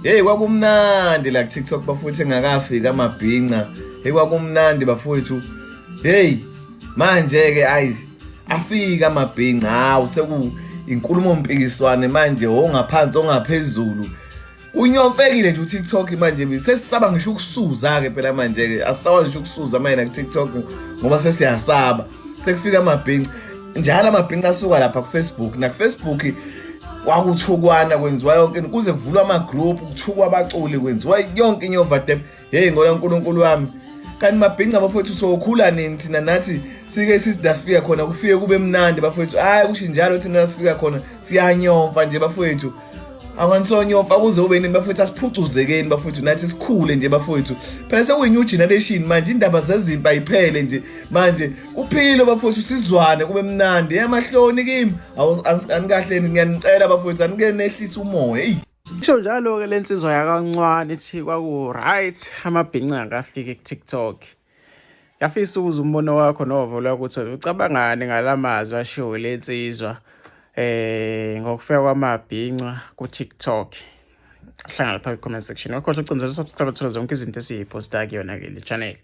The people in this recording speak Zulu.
Hey, kwakumnandi la TikTok bafowethu engakafiki amabhinca. Hey, kwakumnandi bafowethu. Hey, manje ke ayi afika amabhinca, hawu seku inkulumo mpikiswane manje, ongaphansi ongaphezulu. Unyomfekile nje uTikTok manje, sesisaba ngisho ukusuza ke phela manje ke, asisakwazi ngisho ukusuza manje ku TikTok ngoba sesiyasaba. Sekufika amabhinca njalo, amabhinca asuka lapha ku-Facebook, naku-Facebook kwakuthukwana, kwenziwa yonke, kuze kuvulwa ama-group, kuthukwa abaculi, kwenziwa yonke inyovadem. Heyi, ngola Nkulunkulu wami, kanti mabhinca bafowethu, sokhula nini thina nathi sike sithi sifika khona kufike kube mnandi bafowethu? Hhayi, kusho njalo, thina sifika khona siyanyomfa nje bafowethu. Awanisonyomfa kuze ube nini bafowethu? Asiphucuzekeni bafowethu, nathi sikhule nje bafowethu. Phela sekuyi-new generation manje, indaba zezimpi ayiphele nje manje, kuphile bafowethu, sizwane kube mnandi. Amahloni kimi, anikahleni, ngiyanicela bafowethu, anike nehlise umoya, eyi. Isho njalo-ke le nsizwa yakaNcwane, ithi kwaku-right amabhinca angafiki ku-TikTok. Ngiyafisa ukuzwa umbono wakho novo lwakuthi ucabangani ngalamazwi ashiwo le nsizwa ngokufika kwamabhinca ku-TikTok. Sihlangana lapha kwi-comment section. Ungakhohlwa ukucindezela u-subscribe, uthola zonke izinto esiyiphosta kuyona-ke le channel.